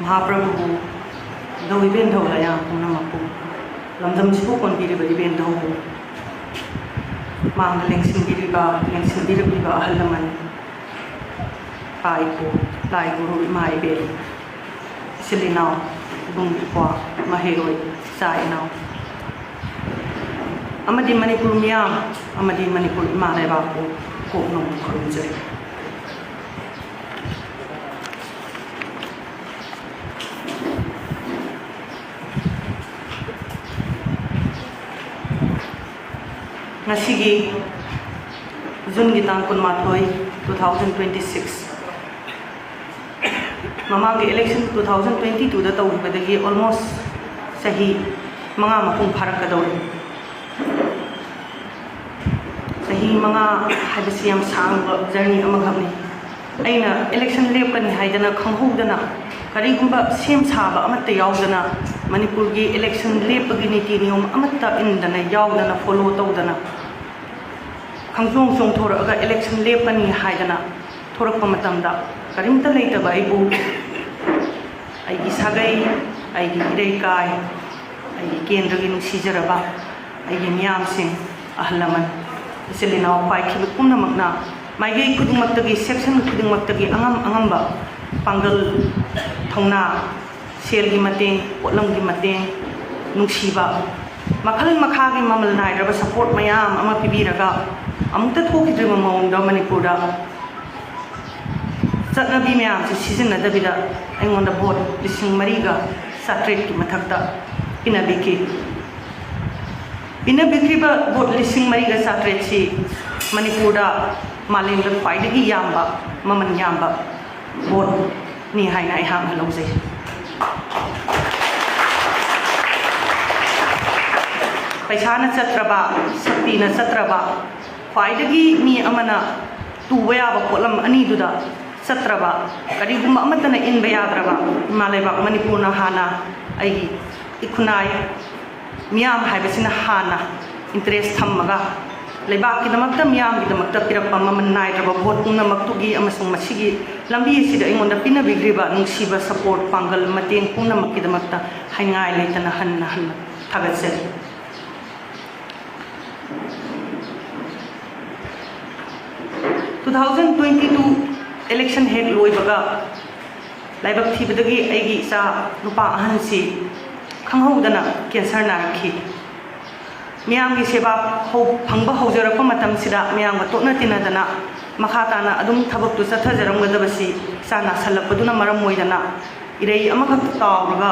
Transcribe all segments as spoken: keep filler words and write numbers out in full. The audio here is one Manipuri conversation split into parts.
ꯃꯍꯥꯄ꯭ꯔꯚꯨꯕꯨ, ꯙꯧ ꯏꯕꯦꯟ ꯙꯧ ꯂꯌꯥ ꯄꯨꯝꯅꯃꯛꯄꯨ, ꯂꯝꯗꯝꯁꯤꯕꯨ ꯀꯣꯟꯕꯤꯔꯤꯕ ꯏꯕꯦꯟ ꯙꯧꯕꯨ, ꯃꯥꯡꯗ ꯂꯦꯡꯁꯤꯟꯕꯤꯔꯤꯕ, ꯂꯦꯡꯁꯤꯟꯕꯤꯔꯛꯂꯤꯕ ꯑꯍꯜ ꯂꯃꯟ, ꯏꯄꯥ ꯏꯄꯨ, ꯂꯥꯏ ꯒꯨꯔꯨ, ꯏꯃꯥ ꯏꯕꯦꯟ, ꯏꯆꯤꯜ ꯏꯅꯥꯎ, ꯏꯕꯨꯡ ꯏꯄ꯭ꯋꯥ, ꯃꯍꯩꯔꯣꯏ, ꯏꯆꯥ ꯏꯅꯥꯎ, ꯑꯃꯗꯤ ꯃꯅꯤꯄꯨꯔ ꯃꯤꯌꯥꯝ, ꯑꯃꯗꯤ ꯃꯅꯤꯄꯨꯔ ꯏꯃꯥ ꯂꯩꯕꯥꯛꯄꯨ ꯀꯣꯛ ꯅꯣꯡ ꯈꯨꯔꯨꯝꯖꯔꯤ꯫ ꯉꯁꯤꯒꯤ ꯖꯨꯟꯒꯤ ꯇꯥꯡ ꯀꯨꯟꯃꯥꯊꯣꯏ, two thousand twenty six, ꯃꯃꯥꯡꯒꯤ election two thousand twenty twoꯗ ꯇꯧꯈꯤꯕꯗꯒꯤ almost ꯆꯍꯤ ꯃꯉꯥ ꯃꯄꯨꯡ ꯐꯥꯔꯛꯀꯗꯧꯔꯦ꯫ ꯆꯍꯤ ꯃꯉꯥ ꯍꯥꯏꯕꯁꯤ ꯌꯥꯝ ꯁꯥꯡꯕ journey ꯑꯃꯈꯛꯅꯤ꯫ ꯑꯩꯅ election ꯂꯦꯞꯀꯅꯤ ꯍꯥꯏꯗꯅ ꯈꯪꯍꯧꯗꯅ, ꯀꯔꯤꯒꯨꯝꯕ ꯁꯦꯝ ꯁꯥꯕ ꯑꯃꯠꯇ ꯌꯥꯎꯗꯅ, ꯃꯅꯤꯄꯨꯔꯒꯤ election ꯂꯦꯞꯄꯒꯤ ꯅꯤꯇꯤ ꯅꯤꯌꯣꯝ ꯑꯃꯠꯇ ꯏꯟꯗꯅ, ꯌꯥꯎꯗꯅ, follow ꯇꯧꯗꯅ, ꯈꯪꯆꯣꯡ ꯆꯣꯡꯊꯣꯔꯛꯑꯒ election ꯂꯦꯞꯀꯅꯤ ꯍꯥꯏꯗꯅ ꯊꯣꯔꯛꯄ ꯃꯇꯝꯗ, ꯀꯔꯤꯝꯇ ꯂꯩꯇꯕ ꯑꯩꯕꯨ, ꯑꯩꯒꯤ ꯁꯥꯒꯩ, ꯑꯩꯒꯤ ꯏꯔꯩꯀꯥꯏ, ꯑꯩꯒꯤ ꯀꯦꯟꯗ꯭ꯔꯒꯤ ꯅꯨꯡꯁꯤꯖꯔꯕ ꯑꯩꯒꯤ ꯃꯤꯌꯥꯝꯁꯤꯡ, ꯑꯍꯜ ꯂꯃꯟ, ꯏꯆꯤꯜ ꯏꯅꯥꯎ ꯄꯥꯏꯈꯤꯕ ꯄꯨꯝꯅꯃꯛꯅ ꯃꯥꯏꯀꯩ ꯈꯨꯗꯤꯡꯃꯛꯇꯒꯤ, section ꯈꯨꯗꯤꯡꯃꯛꯇꯒꯤ ꯑꯉꯝ ꯑꯉꯝꯕ ꯄꯥꯡꯒꯜ, ꯊꯧꯅꯥ, ꯁꯦꯜꯒꯤ ꯃꯇꯦꯡ, ꯄꯣꯠꯂꯝꯒꯤ ꯃꯇꯦꯡ, ꯅꯨꯡꯁꯤꯕ, ꯃꯈꯜ ꯃꯈꯥꯒꯤ ꯃꯃꯜ ꯅꯥꯏꯗ꯭ꯔꯕ support ꯃꯌꯥꯝ ꯑꯃ ꯄꯤꯕꯤꯔꯒ, ꯑꯃꯨꯛꯇ ꯊꯣꯛꯈꯤꯗ꯭ꯔꯤꯕ ꯃꯑꯣꯡꯗ ꯃꯅꯤꯄꯨꯔꯗ ꯆꯠꯅꯕꯤ ꯃꯌꯥꯝꯁꯤ ꯁꯤꯖꯤꯟꯅꯗꯕꯤꯗ ꯑꯩꯉꯣꯟꯗ vote ꯂꯤꯁꯤꯡ ꯃꯔꯤꯒ ꯆꯥꯇ꯭ꯔꯦꯠꯀꯤ ꯃꯊꯛꯇ ꯄꯤꯅꯕꯤꯈꯤ꯫ ꯄꯤꯅꯕꯤꯈ꯭ꯔꯤꯕ vote ꯂꯤꯁꯤꯡ ꯃꯔꯤꯒ ꯆꯥꯇ꯭ꯔꯦꯠꯁꯤ ꯃꯅꯤꯄꯨꯔꯗ ꯃꯥꯂꯦꯝꯗ ꯈ꯭ꯋꯥꯏꯗꯒꯤ ꯌꯥꯝꯕ, ꯃꯃꯜ ꯌꯥꯝꯕ voteꯅꯤ ꯍꯥꯏꯅ ꯑꯩꯍꯥꯛꯅ ꯂꯧꯖꯩ꯫ ꯄꯩꯁꯥꯅ ꯆꯠꯇ꯭ꯔꯕ, ꯁꯛꯇꯤꯅ ꯆꯠꯇ꯭ꯔꯕ, ꯈ꯭ꯋꯥꯏꯗꯒꯤ ꯃꯤ ꯑꯃꯅ ꯇꯨꯕ ꯌꯥꯕ ꯄꯣꯠꯂꯝ ꯑꯅꯤꯗꯨꯗ ꯆꯠꯇ꯭ꯔꯕ, ꯀꯔꯤꯒꯨꯝꯕ ꯑꯃꯠꯇꯅ ꯏꯟꯕ ꯌꯥꯗ꯭ꯔꯕ ꯏꯃꯥ ꯂꯩꯕꯥꯛ ꯃꯅꯤꯄꯨꯔꯅ ꯍꯥꯟꯅ ꯑꯩꯒꯤ ꯏꯈꯨꯟꯅꯥꯏ ꯃꯤꯌꯥꯝ ꯍꯥꯏꯕꯁꯤꯅ ꯍꯥꯟꯅ interest ꯊꯝꯃꯒ, ꯂꯩꯕꯥꯛꯀꯤꯗꯃꯛꯇ, ꯃꯤꯌꯥꯝꯒꯤꯗꯃꯛꯇ ꯄꯤꯔꯛꯄ ꯃꯃꯜ ꯅꯥꯏꯗ꯭ꯔꯕ ꯚꯣꯠ ꯄꯨꯝꯅꯃꯛꯇꯨꯒꯤ ꯑꯃꯁꯨꯡ ꯃꯁꯤꯒꯤ ꯂꯝꯕꯤ ꯑꯁꯤꯗ ꯑꯩꯉꯣꯟꯗ ꯄꯤꯅꯕꯤꯈ꯭ꯔꯤꯕ ꯅꯨꯡꯁꯤꯕ, ꯁꯄꯣꯔꯠ, ꯄꯥꯡꯒꯜ, ꯃꯇꯦꯡ ꯄꯨꯝꯅꯃꯛꯀꯤꯗꯃꯛꯇ ꯍꯥꯏꯅꯤꯡꯉꯥꯏ ꯂꯩꯇꯅ ꯍꯟꯅ ꯍꯟꯅ ꯊꯥꯒꯠꯆꯔꯤ꯫ Two thousand twenty two election ꯍꯦꯛ ꯂꯣꯏꯕꯒ ꯂꯥꯏꯕꯛ ꯊꯤꯕꯗꯒꯤ ꯑꯩꯒꯤ ꯏꯆꯥ ꯅꯨꯄꯥ ꯑꯍꯟꯁꯤ ꯈꯪꯍꯧꯗꯅ cancer ꯅꯥꯔꯛꯈꯤ꯫ ꯃꯤꯌꯥꯝꯒꯤ ꯁꯦꯕꯥ ꯍꯧ-, ꯐꯪꯕ ꯍꯧꯖꯔꯛꯄ ꯃꯇꯝꯁꯤꯗ ꯃꯤꯌꯥꯝꯒ ꯇꯣꯠꯅ ꯇꯤꯟꯅꯗꯅ ꯃꯈꯥ ꯇꯥꯅ ꯑꯗꯨꯝ ꯊꯕꯛꯇꯨ ꯆꯠꯊꯖꯔꯝꯒꯗꯕꯁꯤ ꯏꯆꯥ ꯅꯥꯁꯜꯂꯛꯄꯗꯨꯅ ꯃꯔꯝ ꯑꯣꯏꯗꯅ ꯏꯔꯩ ꯑꯃꯈꯛ ꯇꯥꯎꯔꯒ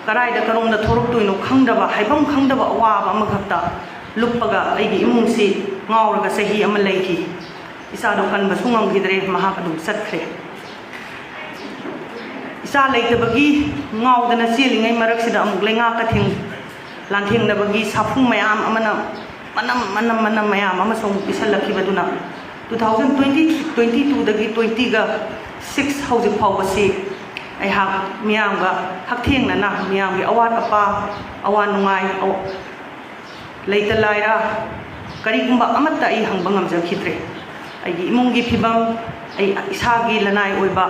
ꯀꯗꯥꯏꯗ ꯀꯔꯣꯝꯗ ꯊꯣꯔꯛꯇꯣꯏꯅꯣ ꯈꯪꯗꯕ, ꯍꯥꯏꯐꯝ ꯈꯪꯗꯕ ꯑꯋꯥꯕ ꯑꯃꯈꯛꯇ ꯂꯨꯞꯄꯒ ꯑꯩꯒꯤ ꯏꯃꯨꯡꯁꯤ ꯉꯥꯎꯔꯒ ꯆꯍꯤ ꯑꯃ ꯂꯩꯈꯤ꯫ ꯏꯆꯥꯗꯣ ꯀꯟꯕꯁꯨ ꯉꯝꯈꯤꯗ꯭ꯔꯦ, ꯃꯍꯥꯛ ꯑꯗꯨꯝ ꯆꯠꯈ꯭ꯔꯦ꯫ ꯏꯆꯥ ꯂꯩꯇꯕꯒꯤ ꯉꯥꯎꯗꯅ ꯆꯦꯜꯂꯤꯉꯩ ꯃꯔꯛꯁꯤꯗ ꯑꯃꯨꯛ ꯂꯩꯉꯥꯛꯀ ꯊꯦꯡ-, ꯂꯥꯟꯊꯦꯡꯅꯕꯒꯤ ꯁꯥꯐꯨ ꯃꯌꯥꯝ ꯑꯃꯅ ꯃꯅꯝ, ꯃꯅꯝ, ꯃꯅꯝ ꯃꯌꯥꯝ ꯑꯃꯁꯨ ꯑꯃꯨꯛ ꯄꯤꯁꯜꯂꯛꯈꯤꯕꯗꯨꯅ two thousand twenty, twenty two ꯗꯒꯤ twenty ꯒ six ꯍꯧꯖꯤꯛ ꯐꯥꯎꯕꯁꯤ ꯑꯩꯍꯥꯛ ꯃꯤꯌꯥꯝꯒ ꯍꯛꯊꯦꯡꯅꯅ ꯃꯤꯌꯥꯝꯒꯤ ꯑꯋꯥꯠ ꯑꯄꯥ, ꯑꯋꯥ ꯅꯨꯡꯉꯥꯏ, ꯑꯋ-, ꯂꯩꯇ ꯂꯥꯏꯔ ꯀꯔꯤꯒꯨꯝꯕ ꯑꯃꯠꯇ ꯑꯩ ꯍꯪꯕ ꯉꯝꯖꯈꯤꯗ꯭ꯔꯦ꯫ ꯑꯩꯒꯤ ꯏꯃꯨꯡꯒꯤ ꯐꯤꯕꯝ, ꯑꯩ ꯏꯁꯥꯒꯤ ꯂꯅꯥꯏ ꯑꯣꯏꯕ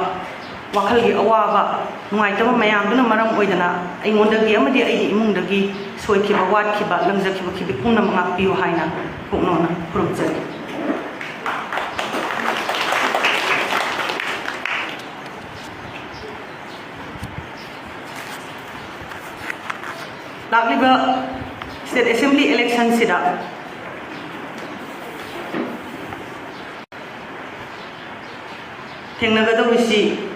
ꯋꯥꯈꯜꯒꯤ ꯑꯋꯥꯕ, ꯅꯨꯡꯉꯥꯏꯇꯕ ꯃꯌꯥꯝꯗꯨꯅ ꯃꯔꯝ ꯑꯣꯏꯗꯅ ꯑꯩꯉꯣꯟꯗꯒꯤ ꯑꯃꯗꯤ ꯑꯩꯒꯤ ꯏꯃꯨꯡꯗꯒꯤ ꯁꯣꯏꯈꯤꯕ, ꯋꯥꯠꯈꯤꯕ, ꯂꯪꯖꯈꯤꯕ ꯈꯤꯕꯤꯛ ꯄꯨꯝꯅꯃꯛ ꯉꯥꯛꯄꯤꯌꯨ ꯍꯥꯏꯅ ꯄꯨꯛꯅꯧꯅ ꯈꯨꯔꯨꯝꯖꯔꯤ꯫ ꯂꯥꯛꯂꯤꯕ State Assembly election ꯁꯤꯗ ꯊꯦꯡꯅꯒꯗꯧꯔꯤꯁꯤ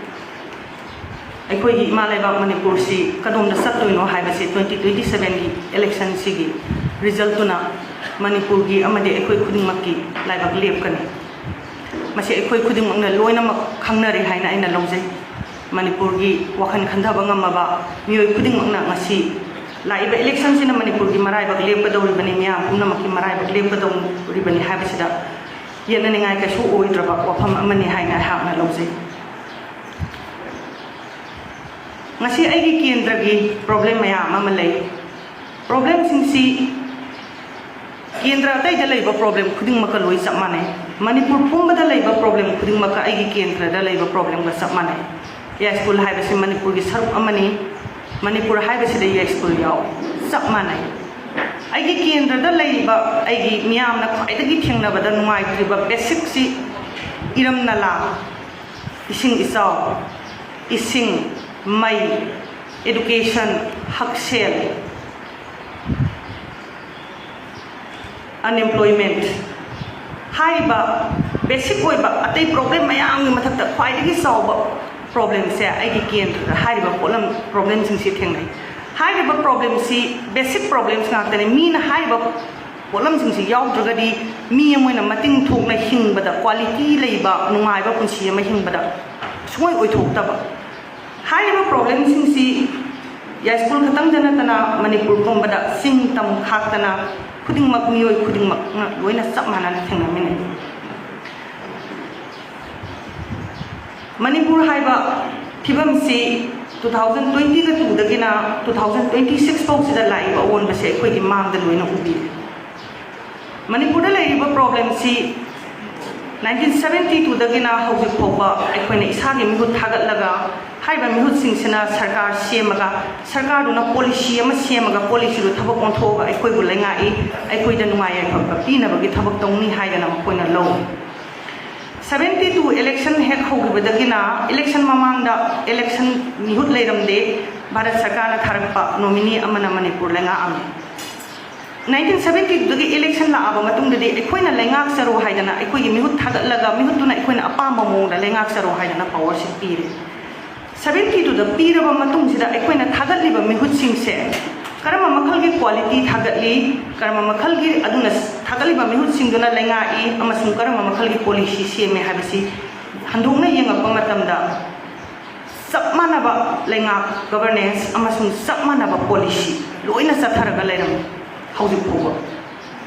ꯑꯩꯈꯣꯏꯒꯤ ꯏꯃꯥ ꯂꯩꯕꯥꯛ ꯃꯅꯤꯄꯨꯔꯁꯤ ꯀꯗꯣꯝꯗ ꯆꯠꯇꯣꯏꯅꯣ ꯍꯥꯏꯕꯁꯤ twenty twenty seven ꯒꯤ election ꯁꯤꯒꯤ result ꯇꯨꯅ ꯃꯅꯤꯄꯨꯔꯒꯤ ꯑꯃꯗꯤ ꯑꯩꯈꯣꯏ ꯈꯨꯗꯤꯡꯃꯛꯀꯤ ꯂꯥꯏꯕꯛ ꯂꯦꯞꯀꯅꯤ꯫ ꯃꯁꯤ ꯑꯩꯈꯣꯏ ꯈꯨꯗꯤꯡꯃꯛꯅ ꯂꯣꯏꯅꯃꯛ ꯈꯪꯅꯔꯦ ꯍꯥꯏꯅ ꯑꯩꯅ ꯂꯧꯖꯩ꯫ ꯃꯅꯤꯄꯨꯔꯒꯤ ꯋꯥꯈꯜ ꯈꯟꯊꯕ ꯉꯝꯃꯕ ꯃꯤꯑꯣꯏ ꯈꯨꯗꯤꯡꯃꯛꯅ ꯉꯁꯤ ꯂꯥꯛꯏꯕ election ꯁꯤꯅ ꯃꯅꯤꯄꯨꯔꯒꯤ ꯃꯔꯥꯏꯕꯛ ꯂꯦꯞꯀꯗꯧꯔꯤꯕꯅꯤ, ꯃꯤꯌꯥꯝ ꯄꯨꯝꯅꯃꯛꯀꯤ ꯃꯔꯥꯏꯕꯛ ꯂꯦꯞꯀꯗꯧꯔꯤꯕꯅꯤ ꯍꯥꯏꯕꯁꯤꯗ ꯌꯦꯠꯅꯅꯤꯡꯉꯥꯏ ꯀꯩꯁꯨ ꯑꯣꯏꯗ꯭ꯔꯕ ꯋꯥꯐꯝ ꯑꯃꯅꯤ ꯍꯥꯏꯅ ꯑꯩꯍꯥꯛꯅ ꯂꯧꯖꯩ꯫ ꯉꯁꯤ ꯑꯩꯒꯤ ꯀꯦꯟꯗ꯭ꯔꯒꯤ problem ꯃꯌꯥꯝ ꯑꯃ ꯂꯩ꯫ Problem ꯁꯤꯡꯁꯤ ꯀꯦꯟꯗ꯭ꯔ ꯑꯇꯩꯗ ꯂꯩꯕ ꯄ꯭ꯔꯣꯕ꯭ꯂꯦꯝ ꯈꯨꯗꯤꯡꯃꯛꯀ ꯂꯣꯏ ꯆꯞ ꯃꯥꯟꯅꯩ꯫ ꯃꯅꯤꯄꯨꯔ ꯄꯨꯝꯕꯗ ꯂꯩꯕ ꯄ꯭ꯔꯣꯕ꯭ꯂꯦꯝ ꯈꯨꯗꯤꯡꯃꯛꯀ ꯑꯩꯒꯤ ꯀꯦꯟꯗ꯭ꯔꯗ ꯂꯩꯕ ꯄ꯭ꯔꯣꯕ꯭ꯂꯦꯝꯒ ꯆꯞ ꯃꯥꯟꯅꯩ꯫ ꯌꯥꯏꯁ꯭ꯀꯨꯜ ꯍꯥꯏꯕꯁꯤ ꯃꯅꯤꯄꯨꯔꯒꯤ ꯁꯔꯨꯛ ꯑꯃꯅꯤ꯫ ꯃꯅꯤꯄꯨꯔ ꯍꯥꯏꯕꯁꯤꯗ ꯌꯥꯏꯁ꯭ꯀꯨꯜ ꯌꯥꯎꯏ꯫ ꯆꯞ ꯃꯥꯟꯅꯩ꯫ ꯑꯩꯒꯤ ꯀꯦꯟꯗ꯭ꯔꯗ ꯂꯩꯔꯤꯕ ꯑꯩꯒꯤ ꯃꯤꯌꯥꯝꯅ ꯈ꯭ꯋꯥꯏꯗꯒꯤ ꯊꯦꯡꯅꯕꯗ ꯅꯨꯡꯉꯥꯏꯇ꯭ꯔꯤꯕ ꯕꯦꯁꯤꯛꯁꯤ ꯏꯔꯝ ꯅꯂꯥ, ꯏꯁꯤꯡ ꯏꯆꯥꯎ, ꯏꯁꯤꯡ, ꯃꯩ, education, ꯍꯛꯁꯦꯜ, unemployment ꯍꯥꯏꯔꯤꯕ ꯕꯦꯁꯤꯛ ꯑꯣꯏꯕ ꯑꯇꯩ ꯄ꯭ꯔꯣꯕ꯭ꯂꯦꯝ ꯃꯌꯥꯝꯒꯤ ꯃꯊꯛꯇ ꯈ꯭ꯋꯥꯏꯗꯒꯤ ꯆꯥꯎꯕ ꯄ꯭ꯔꯣꯕ꯭ꯂꯦꯝꯁꯦ ꯑꯩꯒꯤ ꯀꯦꯟꯗ꯭ꯔꯗ ꯍꯥꯏꯔꯤꯕ ꯄꯣꯠꯂꯝ ꯄ꯭ꯔꯣꯕ꯭ꯂꯦꯝꯁꯤꯡꯁꯤ ꯊꯦꯡꯅꯩ꯫ ꯍꯥꯏꯔꯤꯕ ꯄ꯭ꯔꯣꯕ꯭ꯂꯦꯝꯁꯤ ꯕꯦꯁꯤꯛ ꯄ꯭ꯔꯣꯕ꯭ꯂꯦꯝꯁ ꯉꯥꯛꯇꯅꯤ꯫ ꯃꯤꯅ ꯍꯥꯏꯔꯤꯕ ꯄꯣꯠꯂꯝꯁꯤꯡꯁꯤ ꯌꯥꯎꯗ꯭ꯔꯒꯗꯤ ꯃꯤ ꯑꯃ ꯑꯣꯏꯅ ꯃꯇꯤꯡ ꯊꯣꯛꯅ ꯍꯤꯡꯕꯗ ꯀ꯭ꯋꯥꯂꯤꯇꯤ ꯂꯩꯕ ꯅꯨꯡꯉꯥꯏꯕ ꯄꯨꯟꯁꯤ ꯑꯃ ꯍꯤꯡꯕꯗ ꯁꯨꯡꯑꯣꯏ ꯑꯣꯏꯊꯣꯛꯇꯕ꯫ ꯍꯥꯏꯔꯤꯕ ꯄ꯭ꯔꯣꯕ꯭ꯂꯦꯝꯁꯤꯡꯁꯤ ꯌꯥꯏꯁ꯭ꯀꯨꯜ ꯈꯛꯇꯪꯗ ꯅꯠꯇꯅ ꯃꯅꯤꯄꯨꯔ ꯄꯨꯝꯕꯗ ꯆꯤꯡ ꯇꯝ ꯈꯥꯛꯇꯅ ꯈꯨꯗꯤꯡꯃꯛ ꯃꯤꯑꯣꯏ ꯈꯨꯗꯤꯡꯃꯛꯅ ꯂꯣꯏꯅ ꯆꯞ ꯃꯥꯟꯅꯅ ꯊꯦꯡꯅꯃꯤꯟꯅꯩ꯫ ꯃꯅꯤꯄꯨꯔ ꯍꯥꯏꯕ ꯐꯤꯕꯝꯁꯤ two thousand twenty two ꯗꯒꯤꯅ two thousand twenty six ꯐꯥꯎꯁꯤꯗ ꯂꯥꯛꯏꯕ ꯑꯑꯣꯟꯕꯁꯦ ꯑꯩꯈꯣꯏꯒꯤ ꯃꯥꯡꯗ ꯂꯣꯏꯅ ꯎꯕꯤꯔꯦ꯫ ꯃꯅꯤꯄꯨꯔꯗ ꯂꯩꯔꯤꯕ ꯄ꯭ꯔꯣꯕ꯭ꯂꯦꯝꯁꯤ nineteen seventy two ꯗꯒꯤꯅ ꯍꯧꯖꯤꯛ ꯐꯥꯎꯕ ꯑꯩꯈꯣꯏꯅ ꯏꯁꯥꯒꯤ ꯃꯤꯍꯨꯠ ꯊꯥꯒꯠꯂꯒ ꯍꯥꯏꯔꯤꯕ ꯃꯤꯍꯨꯠꯁꯤꯡꯁꯤꯅ ꯁꯔꯀꯥꯔ ꯁꯦꯝꯃꯒ ꯁꯔꯀꯥꯔꯗꯨꯅ ꯄꯣꯂꯤꯁꯤ ꯑꯃ ꯁꯦꯝꯃꯒ ꯄꯣꯂꯤꯁꯤꯗꯨ ꯊꯕꯛ ꯑꯣꯟꯊꯣꯛꯑꯒ ꯑꯩꯈꯣꯏꯕꯨ ꯂꯩꯉꯥꯛꯏ, ꯑꯩꯈꯣꯏꯗ ꯅꯨꯡꯉꯥꯏ ꯌꯥꯏꯐꯕ ꯄꯤꯅꯕꯒꯤ ꯊꯕꯛ ꯇꯧꯅꯤ ꯍꯥꯏꯗꯅ ꯃꯈꯣꯏꯅ ꯂꯧꯏ꯫ Seventy two election ꯍꯦꯛ ꯍꯧꯈꯤꯕꯗꯒꯤꯅ election ꯃꯃꯥꯡꯗ election ꯃꯤꯍꯨꯠ ꯂꯩꯔꯝꯗꯦ꯫ ꯚꯥꯔꯠ ꯁꯔꯀꯥꯔꯅ ꯊꯥꯔꯛꯄ nominee ꯑꯃꯅ ꯃꯅꯤꯄꯨꯔ ꯂꯩꯉꯥꯛꯑꯝꯃꯤ꯫ Nineteen seventy two ꯗꯒꯤ election ꯂꯥꯛꯑꯕ ꯃꯇꯨꯡꯗꯗꯤ ꯑꯩꯈꯣꯏꯅ ꯂꯩꯉꯥꯛꯆꯔꯣ ꯍꯥꯏꯗꯅ ꯑꯩꯈꯣꯏꯒꯤ ꯃꯤꯍꯨꯠ ꯊꯥꯒꯠꯂꯒ ꯃꯤꯍꯨꯠꯇꯨꯅ ꯑꯩꯈꯣꯏꯅ ꯑꯄꯥꯝꯕ ꯃꯑꯣꯡꯗ ꯂꯩꯉꯥꯛꯆꯔꯣ ꯍꯥꯏꯗꯅ powerꯁꯤ ꯄꯤꯔꯦ꯫ Seventy two ꯗ ꯄꯤꯔꯕ ꯃꯇꯨꯡꯁꯤꯗ ꯑꯩꯈꯣꯏꯅ ꯊꯥꯒꯠꯂꯤꯕ ꯃꯤꯍꯨꯠꯁꯤꯡꯁꯦ ꯀꯔꯝꯕ ꯃꯈꯜꯒꯤ quality ꯊꯥꯒꯠꯂꯤ, ꯀꯔꯝꯕ ꯃꯈꯜꯒꯤ ꯑꯗꯨꯅ ꯊꯥꯒꯠꯂꯤꯕ ꯃꯤꯍꯨꯠꯁꯤꯡꯗꯨꯅ ꯂꯩꯉꯥꯛꯏ ꯑꯃꯁꯨꯡ ꯀꯔꯝꯕ ꯃꯈꯜꯒꯤ policy ꯁꯦꯝꯃꯦ ꯍꯥꯏꯕꯁꯤ ꯍꯟꯗꯣꯛꯅ ꯌꯦꯡꯉꯛꯄ ꯃꯇꯝꯗ ꯆꯞ ꯃꯥꯟꯅꯕ ꯂꯩꯉꯥꯛ governance ꯑꯃꯁꯨꯡ ꯆꯞ ꯃꯥꯟꯅꯕ policy ꯂꯣꯏꯅ ꯆꯠꯊꯔꯒ ꯂꯩꯔꯝꯃꯤ ꯍꯧꯖꯤꯛ ꯐꯥꯎꯕ꯫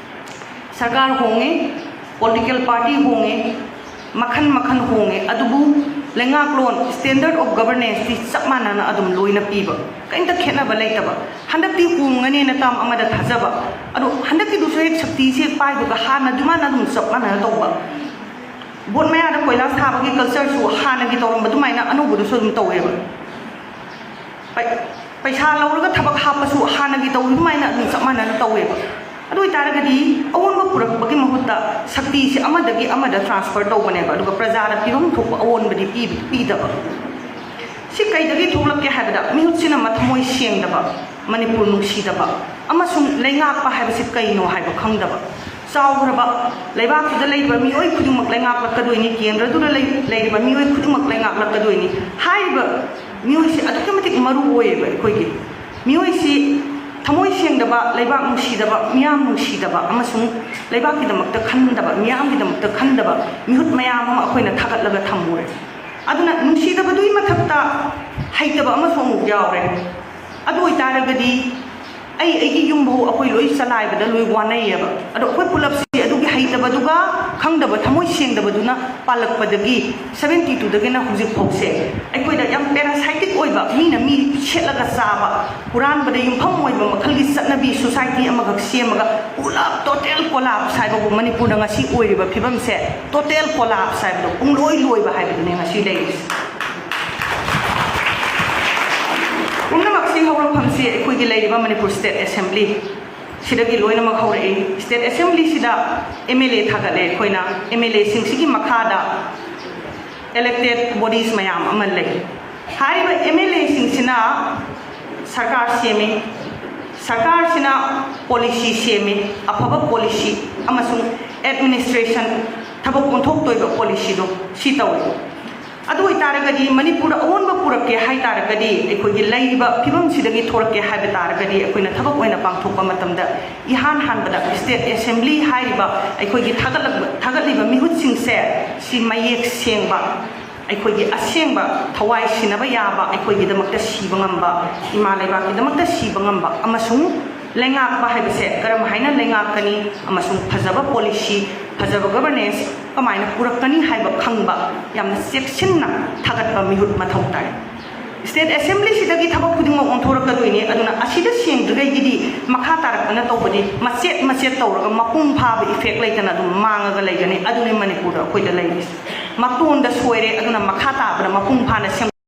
ꯁꯔꯀꯥꯔ ꯍꯣꯡꯉꯤ, political party ꯍꯣꯡꯉꯤ, ꯃꯈꯜ ꯃꯈꯜ ꯍꯣꯡꯉꯤ, ꯑꯗꯨꯕꯨ ꯂꯩꯉꯥꯛꯂꯣꯟ, standard of governance ꯇꯤ ꯆꯞ ꯃꯥꯟꯅꯅ ꯑꯗꯨꯝ ꯂꯣꯏꯅ ꯄꯤꯕ, ꯀꯔꯤꯝꯇ ꯈꯦꯠꯅꯕ ꯂꯩꯇꯕ꯫ ꯍꯟꯗꯛꯇꯤ ꯍꯣꯡꯒꯅꯦꯅ ꯇꯥꯝ ꯑꯃꯗ ꯊꯥꯖꯕ, ꯑꯗꯣ ꯍꯟꯗꯛꯀꯤꯗꯨꯁꯨ ꯍꯦꯛ ꯁꯛꯇꯤꯁꯦ ꯄꯥꯏꯕꯒ ꯍꯥꯟꯅ ꯑꯗꯨꯃꯥꯏꯅ ꯑꯗꯨꯝ ꯆꯞ ꯃꯥꯟꯅꯅ ꯇꯧꯕ꯫ ꯕꯣꯠ ꯃꯌꯥꯗ ꯀꯣꯏꯂꯥꯁ ꯊꯥꯕꯒꯤ culture ꯁꯨ ꯍꯥꯟꯅꯒꯤ ꯇꯧꯔꯝꯕ ꯑꯗꯨꯃꯥꯏꯅ ꯑꯅꯧꯕꯗꯨꯁꯨ ꯑꯗꯨꯝ ꯇꯧꯋꯦꯕ꯫ ꯄꯩ-, ꯄꯩꯁꯥ ꯂꯧꯔꯒ ꯊꯕꯛ ꯍꯥꯞꯄꯁꯨ ꯍꯥꯟꯅꯒꯤ ꯇꯧꯔꯤ ꯑꯗꯨꯃꯥꯏꯅ ꯑꯗꯨꯝ ꯆꯞ ꯃꯥꯟꯅꯅ ꯇꯧꯋꯦꯕ꯫ ꯑꯗꯨ ꯑꯣꯏꯇꯥꯔꯒꯗꯤ ꯑꯑꯣꯟꯕ ꯄꯨꯔꯛꯄꯒꯤ ꯃꯍꯨꯠꯇ ꯁꯛꯇꯤꯁꯤ ꯑꯃꯗꯒꯤ ꯑꯃꯗ transfer ꯇꯧꯕꯅꯦꯕ, ꯑꯗꯨꯒ ꯄ꯭ꯔꯖꯥꯗ ꯄꯤꯐꯝ ꯊꯣꯛꯄ ꯑꯑꯣꯟꯕꯗꯤ ꯄꯤ-, ꯄꯤꯗꯕ꯫ ꯁꯤ ꯀꯩꯗꯒꯤ ꯊꯣꯛꯂꯛꯀꯦ ꯍꯥꯏꯕꯗ, ꯃꯤꯍꯨꯠꯁꯤꯅ ꯃꯊꯃꯣꯏ ꯁꯦꯡꯗꯕ, ꯃꯅꯤꯄꯨꯔ ꯅꯨꯡꯁꯤꯗꯕ, ꯑꯃꯁꯨꯡ ꯂꯩꯉꯥꯛꯄ ꯍꯥꯏꯕꯁꯤ ꯀꯩꯅꯣ ꯍꯥꯏꯕ ꯈꯪꯗꯕ꯫ ꯆꯥꯎꯈ꯭ꯔꯕ ꯂꯩꯕꯥꯛꯇꯨꯗ ꯂꯩꯔꯤꯕ ꯃꯤꯑꯣꯏ ꯈꯨꯗꯤꯡꯃꯛ ꯂꯩꯉꯥꯛꯂꯛꯀꯗꯣꯏꯅꯤ, ꯀꯦꯟꯗ꯭ꯔꯗꯨꯗ ꯂꯩ-, ꯂꯩꯔꯤꯕ ꯃꯤꯑꯣꯏ ꯈꯨꯗꯤꯡꯃꯛ ꯂꯩꯉꯥꯛꯂꯛꯀꯗꯣꯏꯅꯤ꯫ ꯍꯥꯏꯔꯤꯕ ꯃꯤꯑꯣꯏꯁꯤ ꯑꯗꯨꯛꯀꯤ ꯃꯇꯤꯛ ꯃꯔꯨ ꯑꯣꯏꯌꯦꯕ ꯑꯩꯈꯣꯏꯒꯤ꯫ ꯃꯤꯑꯣꯏꯁꯤ ꯊꯃꯣꯏ ꯁꯦꯡꯗꯕ, ꯂꯩꯕꯥꯛ ꯅꯨꯡꯁꯤꯗꯕ, ꯃꯤꯌꯥꯝ ꯅꯨꯡꯁꯤꯗꯕ ꯑꯃꯁꯨꯡ ꯂꯩꯕꯥꯛꯀꯤꯗꯃꯛꯇ ꯈꯟꯗꯕ, ꯃꯤꯌꯥꯝꯒꯤꯗꯃꯛꯇ ꯈꯟꯗꯕ ꯃꯤꯍꯨꯠ ꯃꯌꯥꯝ ꯑꯃ ꯑꯩꯈꯣꯏꯅ ꯊꯥꯒꯠꯂꯒ ꯊꯝꯃꯨꯔꯦ꯫ ꯑꯗꯨꯅ ꯅꯨꯡꯁꯤꯗꯕꯗꯨꯒꯤ ꯃꯊꯛꯇ ꯍꯩꯇꯕ ꯑꯃꯁꯨ ꯑꯃꯨꯛ ꯌꯥꯎꯔꯦ꯫ ꯑꯗꯨ ꯑꯣꯏꯇꯥꯔꯒꯗꯤ ꯑꯩ, ꯑꯩꯒꯤ ꯌꯨꯝꯐꯥꯎ ꯑꯩꯈꯣꯏ ꯂꯣꯏ ꯆꯂꯥꯏꯕꯗ ꯂꯣꯏ ꯋꯥꯅꯩꯌꯦꯕ꯫ ꯑꯗꯣ ꯑꯩꯈꯣꯏ ꯄꯨꯂꯞꯁꯤ ꯑꯗꯨꯒꯤ ꯍꯩꯇꯕꯗꯨꯒ ꯈꯪꯗꯕ, ꯊꯃꯣꯏ ꯁꯦꯡꯗꯕꯗꯨꯅ ꯄꯥꯜꯂꯛꯄꯗꯒꯤ seventy two ꯗꯒꯤꯅ ꯍꯧꯖꯤꯛ ꯐꯥꯎꯁꯦ ꯑꯩꯈꯣꯏꯗ ꯌꯥꯝ parasitic ꯑꯣꯏꯕ, ꯃꯤꯅ ꯃꯤ ꯁꯦꯠꯂꯒ ꯆꯥꯕ, ꯍꯨꯔꯥꯟꯕꯗ ꯌꯨꯝꯐꯝ ꯑꯣꯏꯕ ꯃꯈꯜꯒꯤ ꯆꯠꯅꯕꯤ society ꯑꯃꯈꯛ ꯁꯦꯝꯃꯒ ꯄꯨꯂꯞ total collapse ꯍꯥꯏꯕꯕꯨ ꯃꯅꯤꯄꯨꯔꯗ ꯉꯁꯤ ꯑꯣꯏꯔꯤꯕ ꯐꯤꯕꯝꯁꯦ, total collapse ꯍꯥꯏꯕꯗꯣ, ꯄꯨꯡꯂꯣꯏ ꯂꯣꯏꯕ ꯍꯥꯏꯕꯗꯨꯅꯦ ꯉꯁꯤ ꯂꯩꯔꯤꯁꯦ꯫ ꯄꯨꯝꯅꯃꯛꯁꯤ ꯍꯧꯔꯛꯐꯝꯁꯤ ꯑꯩꯈꯣꯏꯒꯤ ꯂꯩꯔꯤꯕ ꯃꯅꯤꯄꯨꯔ State Assembly ꯁꯤꯗꯒꯤ ꯂꯣꯏꯅꯃꯛ ꯍꯧꯔꯛꯏ꯫ State Assembly ꯁꯤꯗ M L A ꯊꯥꯒꯠꯂꯦ ꯑꯩꯈꯣꯏꯅ꯫ M L A ꯁꯤꯡꯁꯤꯒꯤ ꯃꯈꯥꯗ elected bodies ꯃꯌꯥꯝ ꯑꯃ ꯂꯩ꯫ ꯍꯥꯏꯔꯤꯕ M L A ꯁꯤꯡꯁꯤꯅ ꯁꯔꯀꯥꯔ ꯁꯦꯝꯃꯤ, ꯁꯔꯀꯥꯔꯁꯤꯅ policy ꯁꯦꯝꯃꯤ, ꯑꯐꯕ policy ꯑꯃꯁꯨꯡ administration, ꯊꯕꯛ ꯑꯣꯟꯊꯣꯛꯇꯣꯏꯕ policy ꯗꯣ ꯁꯤ ꯇꯧꯏ꯫ ꯑꯗꯨ ꯑꯣꯏꯇꯥꯔꯒꯗꯤ ꯃꯅꯤꯄꯨꯔꯗ ꯑꯑꯣꯟꯕ ꯄꯨꯔꯛꯀꯦ ꯍꯥꯏ ꯇꯥꯔꯒꯗꯤ, ꯑꯩꯈꯣꯏꯒꯤ ꯂꯩꯔꯤꯕ ꯐꯤꯕꯝꯁꯤꯗꯒꯤ ꯊꯣꯔꯛꯀꯦ ꯍꯥꯏꯕ ꯇꯥꯔꯒꯗꯤ, ꯑꯩꯈꯣꯏꯅ ꯊꯕꯛ ꯑꯣꯏꯅ ꯄꯥꯡꯊꯣꯛꯄ ꯃꯇꯝꯗ ꯏꯍꯥꯟ ꯍꯥꯟꯕꯗ State Assembly ꯍꯥꯏꯔꯤꯕ ꯑꯩꯈꯣꯏꯒꯤ ꯊꯥꯒꯠꯂꯛ-, ꯊꯥꯒꯠꯂꯤꯕ ꯃꯤꯍꯨꯠꯁꯤꯡꯁꯦ ꯁꯤ ꯃꯌꯦꯛ ꯁꯦꯡꯕ, ꯑꯩꯈꯣꯏꯒꯤ ꯑꯁꯦꯡꯕ ꯊꯋꯥꯏ ꯁꯤꯟꯅꯕ ꯌꯥꯕ, ꯑꯩꯈꯣꯏꯒꯤꯗꯃꯛꯇ ꯁꯤꯕ ꯉꯝꯕ, ꯏꯃꯥ ꯂꯩꯕꯥꯛꯀꯤꯗꯃꯛꯇ ꯁꯤꯕ ꯉꯝꯕ ꯑꯃꯁꯨꯡ ꯂꯩꯉꯥꯛꯄ ꯍꯥꯏꯕꯁꯦ ꯀꯔꯝ ꯍꯥꯏꯅ ꯂꯩꯉꯥꯛꯀꯅꯤ ꯑꯃꯁꯨꯡ ꯐꯖꯕ policy ꯐꯖꯕ ꯒꯕꯔꯅꯦꯟꯁ ꯀꯃꯥꯏꯅ ꯄꯨꯔꯛꯀꯅꯤ ꯍꯥꯏꯕ ꯈꯪꯕ, ꯌꯥꯝꯅ ꯆꯦꯛꯁꯤꯟꯅ ꯊꯥꯒꯠꯄ ꯃꯤꯍꯨꯠ ꯃꯊꯧ ꯇꯥꯏ꯫ ꯁ꯭ꯇꯦꯠ ꯑꯦꯁꯦꯝꯕ꯭ꯂꯤꯁꯤꯗꯒꯤ ꯊꯕꯛ ꯈꯨꯗꯤꯡꯃꯛ ꯑꯣꯟꯊꯣꯔꯛꯀꯗꯣꯏꯅꯤ꯫ ꯑꯗꯨꯅ ꯑꯁꯤꯗ ꯁꯦꯡꯗ꯭ꯔꯤꯉꯩꯒꯤꯗꯤ ꯃꯈꯥ ꯇꯥꯔꯛꯄꯅ ꯇꯧꯕꯗꯤ ꯃꯆꯦꯠ ꯃꯆꯦꯠ ꯇꯧꯔꯒ ꯃꯄꯨꯡ ꯐꯥꯕ ꯏꯐꯦꯛ ꯂꯩꯇꯅ ꯑꯗꯨꯝ ꯃꯥꯡꯉꯒ ꯂꯩꯒꯅꯤ꯫ ꯑꯗꯨꯅꯤ ꯃꯅꯤꯄꯨꯔꯗ ꯑꯩꯈꯣꯏꯗ ꯂꯩꯔꯤꯁꯦ꯫ ꯃꯇꯣꯟꯗ ꯁꯣꯏꯔꯦ, ꯑꯗꯨꯅ ꯃꯈꯥ ꯇꯥꯕꯗ ꯃꯄꯨꯡ ꯐꯥꯅ ꯁꯦꯝ